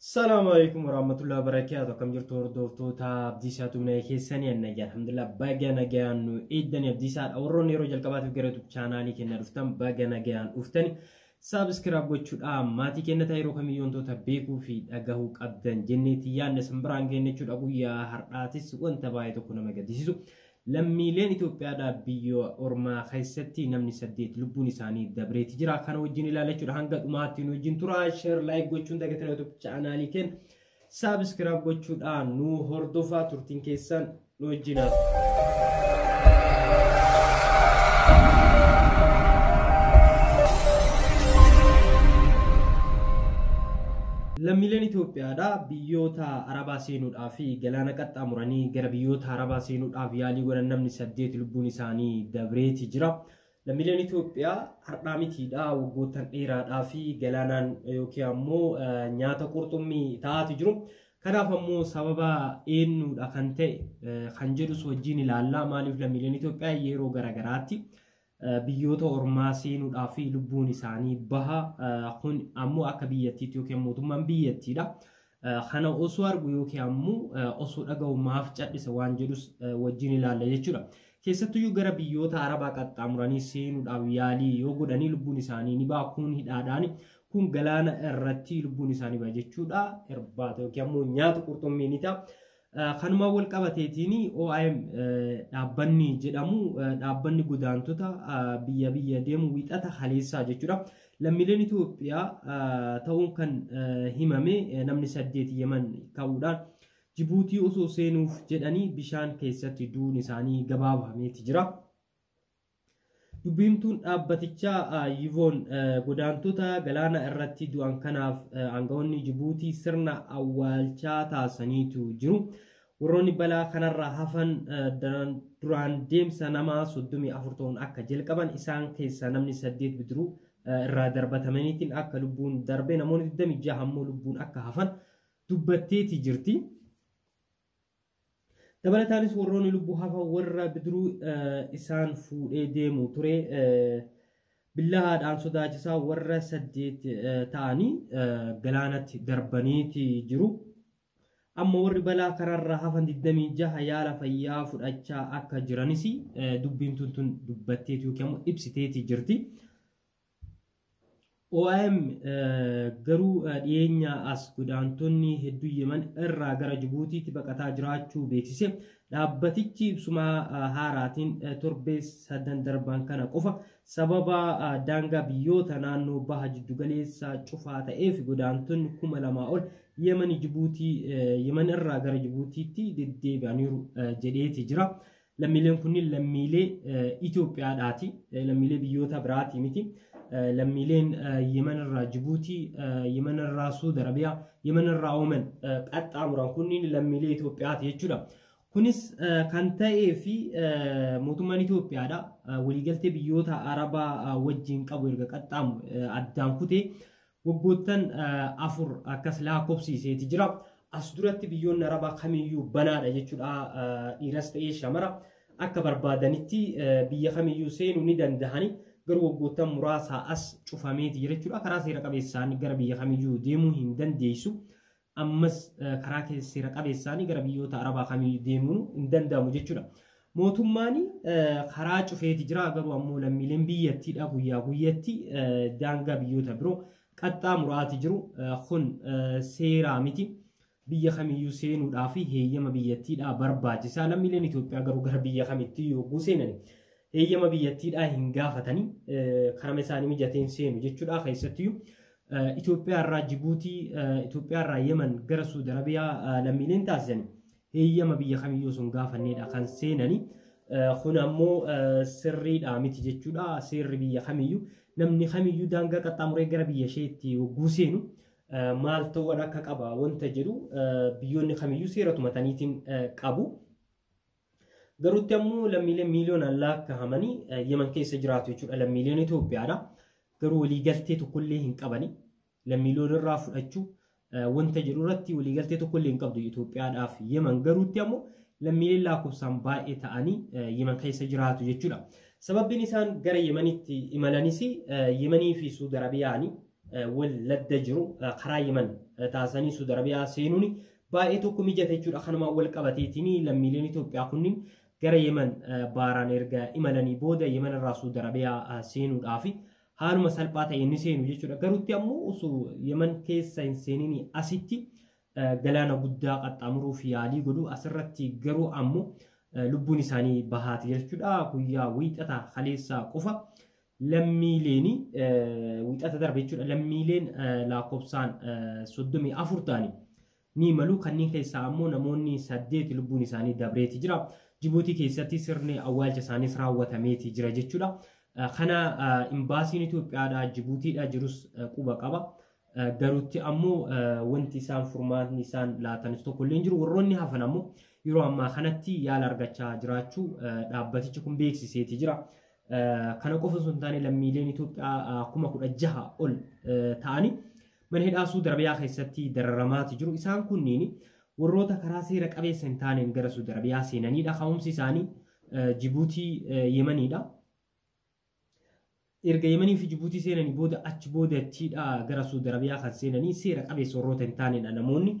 Salaamu alaikum warahmatullahi wabarakatuh. Akkam jirtu hordoftoota Abdiisaa Tumnee keessanii annayyaa alhamdulillah baga nagayaan nu eeddani Abdiisaadha. Warroonni yeroo jalqabaatiif gara YouTube chaanaalii keenya dhuftan baga nagayaan dhuftani. Subscribe gochuudhaan maatii keenya ta'e yeroo kamiyyuu wantoota beekuu fi dhagahuu qabdan jenneeti yaadne isin biraan geenne jechuudha. Guyyaa har'aatis wanta baay'ee tokko nama gaddisiisu. Lammiileen Itoophiyaadhaa biyya ormaa keessatti namni 8 lubbuun isaanii dabreeti jira. Kana wajjin ilaala jechuudha. Hanga dhumaatti nu wajjin tura. Share like gochuun dagatina YouTube chaanaalii keenya subscribe gochuudhaan nu hordofaa turtiin keessan nu wajjin haa Lammiileen Itoophiyaadhaa biyyoota Arabaa seenuudhaaf galaana qaxxaamuranii gara biyyoota Arabaa seenuudhaaf yaalii godhan namni 8 lubbuun isaanii dabreeti jira. Lammiileen Itoophiyaa har'aa mitiidha waggoottan dheeraadhaa fi galaanaan yookiin ammoo nyaata qurxummii ta'aati jiru. Kanaaf ammoo sababa eenyuudha kan ta'e kan jedhus wajjin ilaallaa. Maaliif lammiileen Itoophiyaa yeroo garaagaraatti biyyoota ormaa seenuudhaaf lubbuun isaanii baha. Kun ammoo akka biyyattiitti yookiin mootummaan biyyattiidha. Kana osoo argu yookiin ammoo osoo dhaga'u maaf cadhisa waan jedhus wajjin ilaalla jechuudha. Keessattuyyuu gara biyyoota Arabaa qaxxaamuranii seenuudhaaf yaalii yoo godhanii lubbuun isaanii ni baha. Kun hidhaadhaan kun galaana irratti lubbuun isaanii baha jechuudha. Irbaata yookiin ammoo nyaata qurxummii ni ta'a. Kanumaan wal qabateetiin OIM dhaabbanni jedhamu dhaabbanni godaantota biyya biyya deemu wixata haleessaa jechuudha. Lammiileen Itoophiyaa ta'uun kan himame namni 8 Yemen ka'uudhaan Jibuutii osoo seenuuf jedhanii bishaan keessatti du'uun isaanii gabaabameeti jira. Dubbiimtuun dhaabbatichaa Yivoon godaantota galaana irratti du'an kanaaf aangawoonni Jibuutii sirna awwaalchaa taasisaniitu jiru. Warroonni balaa kanarraa hafan duraan deemsa namaa 34 ta'uun akka jalqaban isaan keessaa namni 8 bidiruu irraa darbatamaniitiin akka lubbuun darbe namoonni 26 ammoo lubbuun akka hafan dubbatteeti jirti. Dabalataanis warroonni lubbuu hafan warra bidiruu isaan fuudhee deemu ture billahaadhaan sodaachisaa warra 8 ta'anii galaanatti darbaniiti jiru. Amma warri balaa kanarraa hafan 26 yaala fayyaa fudhachaa akka jiranis dubbiin tun dubbatteeti yookiin ammoo ibsiteeti jirti. OIM garuu dhiyeenya as godaantonni hedduu Yemen irraa gara Jibuutiitti baqataa jiraachuu beeksise. Dhaabbatichi ibsuma haaraatiin torbee sadan darban kana qofa sababa daangaa biyyoota naannoo baha jiddugaleessaa cufaa ta'eef godaantonni 2000 ol Yemen Jibuutii Yemen irraa gara Jibuutiitti deddeebi'aniiru jedheeti jira. Lammiileen kunniin lammiilee Itoophiyaadhaati. Lammiilee biyyoota biraati miti. Lammiileen Yemen irraa Jibuutii, Yemen irraa Suudi Arabiyaa, Yemen irraa Oman qaxxaamuran kunniin lammiilee Itoophiyaati jechuudha. Kunis kan ta'ee fi mootummaan Itoophiyaadha. Waliigaltee biyyoota Arabaa wajjin qabu erga qaxxaamu addaan kutee waggoottan 4 akkas lakkoofsiseeti jira. As duratti biyyoonni Arabaa kamiyyuu banaadha jechuudha. Dhiiras ta'ee shamara akka barbaadanitti biyya kamiyyuu seenuu ni danda'ani. Garuu waggoottan muraasaa as cufameeti jira jechuudha. Karaa seera qabeessaan gara biyya kamiyyuu deemuu hin dandeessu. Ammas karaa seera qabeessaan gara biyyoota Arabaa kamiyyuu deemuu hin danda'amu jechuudha. Mootummaan karaa cufeeti jira. Garuu ammoo lammiileen biyyattiidha guyyaa guyyatti daangaa biyyoota biroo qaxxaamuraati jiru. Kun seeraa miti. Biyya kamiyyuu seenuudhaaf heeyyama biyyattiidhaa barbaachisaa. Lammiileen Itoophiyaa garuu gara biyya kamitti yogguu seenan heeyyama biyyattiidhaa hin gaafatanii karama isaanii mijateen seenu jechuudha. Keessattiyyuu Itoophiyaa irraa Jibuutii, Itoophiyaa irraa Yemen gara Suudi Arabiyaa lammiileen taasisan heeyyama biyya kamiyyuu osoo hin gaafanneedha kan seenani. Kun ammoo sirriidha miti jechuudha. Seerri biyya kamiyyuu namni kamiyyuu daangaa qaxxaamuree gara biyya isheetti yogguu seenu maal ta'uun akka qaba wanta jedhu biyyoonni kamiyyuu seera tumataniitiin qabu. Garuutti ammoo lammiileen miiliyoonaan lakkaa'amanii Yemen keessa jiraatu jechuudha. Lammiileen Itoophiyaadha. Garuu waliigaltee tokkollee hin qabani. Lammiileen irraa fudhachuu wanta jedhu irratti waliigaltee tokkollee hin qabdu Itoophiyaadhaaf Yemen. Garuutti ammoo lammiileen lakkoofsaan baay'ee ta'anii Yemen keessa jiraatu jechuudha. Sababbiin isaan gara Yemenitti imalanis Yemenii fi Suudi Arabiyaanii wal ladda jiru karaa Yemen taasisanii Suudi Arabiyaa seenuun baay'ee tokko mijata jechuudha. Kanumaan wal qabateetiin lammiileen Itoophiyaa kunniin gara Yemen baaraan erga imalanii booda Yemen irraa Suudi Arabiyaa seenuudhaaf haaluma salphaa ta'een ni seenu jechuudha. Garuutti ammoo osoo Yemen keessa hin seeniin asitti galaana guddaa qaxxaamuruuf yaalii godhu, asirratti garuu ammoo lubbuun isaanii bahaati jechuudha. Guyyaa wiixata kaleessaa qofa lammiileen, wiixata darbe jechuudha, lammiileen lakkoofsaan 34 ta'anii ni imalu. Kanneen keessaa ammoo namoonni 8 lubbuun isaanii dabreeti jira. Jibuutii keessatti sirni awwaalcha isaaniis raawwatameeti jira jechuudha. Kana imbaasiin Itoophiyaadhaa Jibuutiidha jirus quba qaba. Garuutti ammoo wanti isaan furmaatni isaan laatanis tokko illee hin jiru. Warroonni hafan ammoo yeroo ammaa kanatti yaala argachaa jiraachuu dhaabbatichi kun beeksiseeti jira. Kana qofa osoo hin taane lammiileen Itoophiyaa 16,000 ol ta'anii mana hidhaa Suudi Arabiyaa keessatti dararamaati jiru. Isaan kunniin warroota karaa seera qabeessa hin taaneen gara Suudi Arabiyaa seenanidha. Ka'umsi isaanii Jibuutii, Yemeniidha. Erga Yemenii fi Jibuutii seenanii booda achi boodattiidha gara Suudi Arabiyaa kan seenanii, seera qabeessa warroota hin taanedha namoonni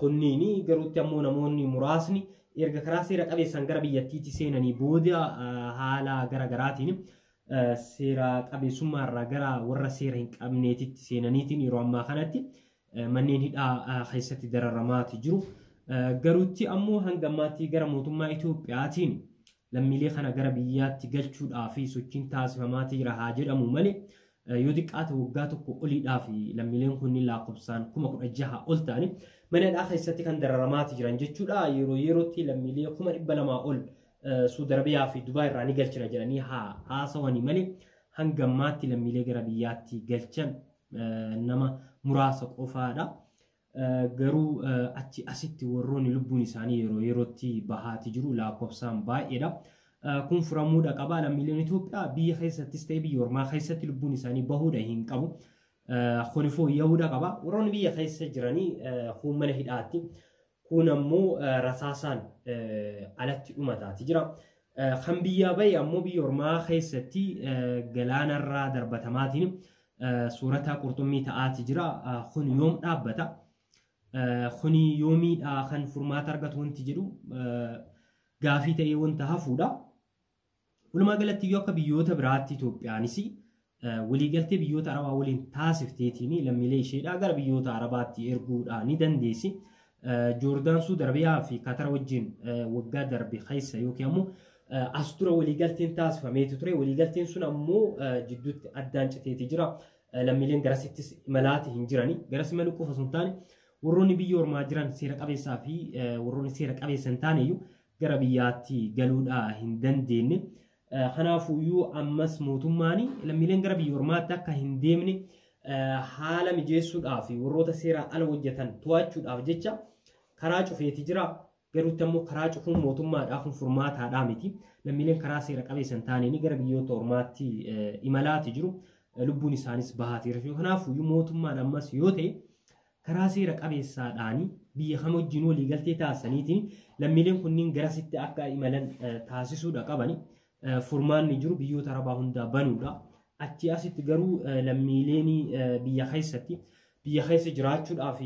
kunniin. Garuutti ammoo namoonni muraasni erga karaa seera qabeessaan gara biyyattiitti seenanii booda haala gara garaatiin seera qabeessummaarraa gara warra seera hin qabneetitti seenaniitiin yeroo ammaa kanatti manneen hidhaa keessatti dararamaati jiru. Garuutti ammoo hanga ammaatti gara mootummaa Itoophiyaatiin lammiilee kana gara biyyaatti galchuudhaaf sochiin taasifamaati jira haa jedhamu malee, yoo xiqqaate waggaa tokko oliidhaaf lammiileen kunniin lakkoofsaan 16,000 ol ta'anii mana hidhaa keessatti kan dararamaati jiran jechuudha. Yeroo yerootti lammiilee 200,000 ol Suudi Arabiyaa fi Dubaay irraa ni galchina jedhanii haa haasawanii malee, hanga ammaatti lammiilee gara biyyaatti galchan nama muraasa qofaadha. Garuu achi asitti warroonni lubbuun isaanii yeroo yerootti bahaati jiru lakkoofsaan baay'eedha. Kun furamuudha qaba. Lammiileen Itoophiyaa biyya keessattis ta'e biyya ormaa keessatti lubbuun isaanii bahuudha hin qabu. Kuni fooyya'uudha qaba. Warroonni biyya keessa jiranii kun mana hidhaatti. Kun ammoo rasaasaan alatti dhumataati jira. Kan biyyaa bahe ammoo biyya ormaa keessatti galaanarraa darbatamaatiin soorata qurxummii ta'aati jira. Kun yoom dhaabbata? Kuni yoomiidha kan furmaata argatu wanti jedhu gaafii ta'ee wanta hafuudha. Walumaa galatti iyyuu akka biyyoota biraatti Itoophiyaanis waliigaltee biyyoota Arabaa waliin taasifteetiin lammiilee isheedhaa gara biyyoota Arabaatti erguudhaa ni dandeessi. Joordaan, Suudi Arabiyaa fi Katara wajjin waggaa darbe keessa yookiin ammoo as dura waliigalteen taasifameeti ture. Waliigalteen sun ammoo jidduutti addaan citeeti jira. Lammiileen garasittis imalaati hin jirani. Garas imaluu qofa osoo hin taane warroonni biyya ormaa jiran seera qabeessaa fi warroonni seera qabeessa hin taane iyyuu gara biyyaatti galuudhaa hin dandeenye. Kanaafuyyuu ammas mootummaan lammiileen gara biyya ormaatti akka hin deemne haala mijeessuudhaaf, warroota seera ala hojjetan to'achuudhaaf jecha karaa cufeeti jira. Garuutti ammoo karaa cufuun mootummaadhaaf kun furmaataadhaa miti. Lammiileen karaa seera qabeessa hin taaneen gara biyyoota ormaatti imalaati jiru. Lubbuun isaanis bahaati jira. Kanaafuyyuu mootummaan ammas yoo ta'e karaa seera qabeessaadhaan biyya kam wajjin waliigaltee taasisaniitiin lammiileen kunniin garasitti akka imalan taasisuudha qabani. Furmaanni jiru biyyoota Arabaa hundaa banuudha. Achi asitti garuu lammiileen biyya keessatti, biyya keessa jiraachuudhaaf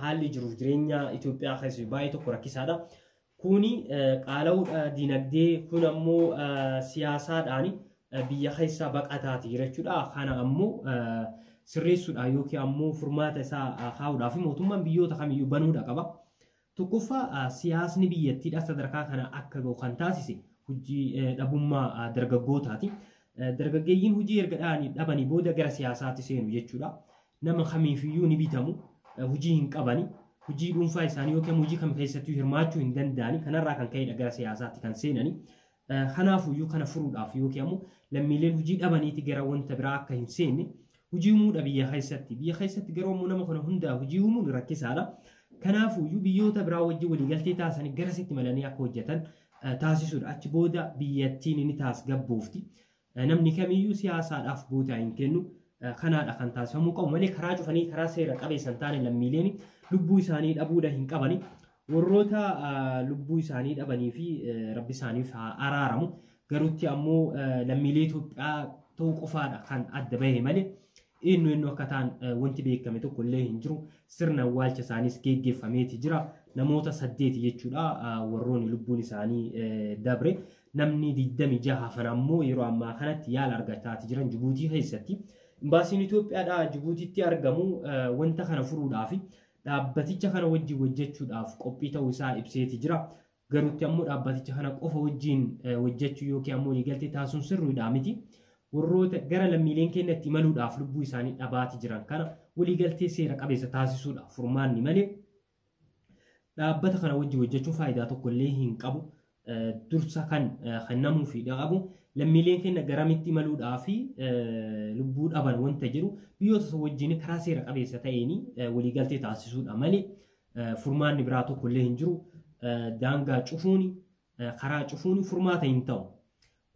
haalli jiruuf jireenya Itoophiyaa keessa baay'ee tokko rakkisaadha. Kuni qaala'uudha dinagdee, kun ammoo siyaasaadhaan biyya keessaa baqataati jira jechuudha. Kana ammoo sirreessuudhaan yookiin ammoo furmaata isaa kaa'uudhaaf mootummaan biyyoota kamiyyuu banuudha qaba. Tokkoffaa, siyaasni biyyattiidha sadarkaa kana akka ga'u kan taasise hojii dhabummaa dargaggootaati. Dargaggeeyyiin hojii erga dhabanii booda gara siyaasaatti seenu jechuudha. Nama kamiifiyyuu ni bitamu, hojii hin qabani, hojii dhuunfaa isaanii yookiin hojii kam keessattuu hirmaachuu hin danda'ani. Kanarraa kan ka'edha gara siyaasaatti kan seenani. Kanaafuyyuu kana furuudhaaf yookiin ammoo lammiileen hojii dhabaniiti gara wanta biraa akka hin seenne hojii uumuudha biyya keessatti. Biyya keessatti garuu ammoo nama kana hundaa hojii uumuun rakkisaadha. Kanaafuyyuu biyyoota biraa wajjin waliigaltee taasisanii garasitti malanii akka hojjetan taasisuudha. Achi booda biyyattiin ni taasgabboofti. Namni kamiyyuu siyaasaadhaaf bootaa hin kennu. Kanaadha kan taasifamuu qabu malee karaa cufanii karaa seera qabeessa hin taane lammiileen lubbuu isaanii dhabuudha hin qabani. Warroota lubbuu isaanii dhabanii fi rabbi isaaniif haa araaramu. Garuutti ammoo lammiilee Itoophiyaa ta'uu qofaadha kan adda bahe malee Eenyu eenyu akka ta'an wanti beekame tokko illee hin jiru. Sirna awwaalcha isaaniis geggeeffameeti jira. Namoota 8 jechuudha warroonni lubbuun isaanii dabre. Namni 26 hafan ammoo yeroo ammaa kanatti yaala argataati jiran Jibuutii keessatti. Imbaasiin Itoophiyaadhaa Jibuutiitti argamu wanta kana furuudhaaf dhaabbaticha kana wajjin hojjechuudhaaf qophii ta'uu isaa ibseeti jira. Garuutti ammoo dhaabbaticha kana qofa wajjin hojjechuu yookiin ammoo waliigaltee taasisuun sirriidhaa miti. Warroota gara lammiileen keenyatti imaluudhaaf lubbuu isaanii dhabaati jiran kana waliigaltee seera qabeessa taasisuudha furmaanni malee dhaabbata kana wajjin hojjechuun faayidaa tokko illee hin qabu. Dursa kan kennamuufii qabu lammiileen keenya garamitti imaluudhaa fi lubbuu dhaban wanta jiru biyyoota wajjin karaa seera qabeessa ta'een waliigaltee taasisuudha malee furmaanni biraa tokko illee hin jiru. Daangaa cufuun karaa cufuun furmaata hin ta'u.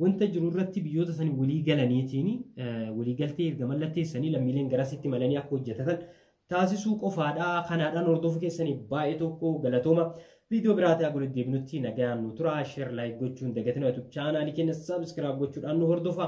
Wanta jiru irratti biyyoota sanii walii galaniitiin waliigaltee erga mallatteessanii lammiileen garasitti imalanii akka hojjetatan taasisuu qofaadha. Kanaadhaan hordofuu keessanii baay'ee tokko galatooma. Viidiyoo biraa ta'aa godhu deebinutti nagaan nu tura. Share, like gochuun dagatina. YouTube chaanaalii keenya subscribe gochuudhaan nu hordofa.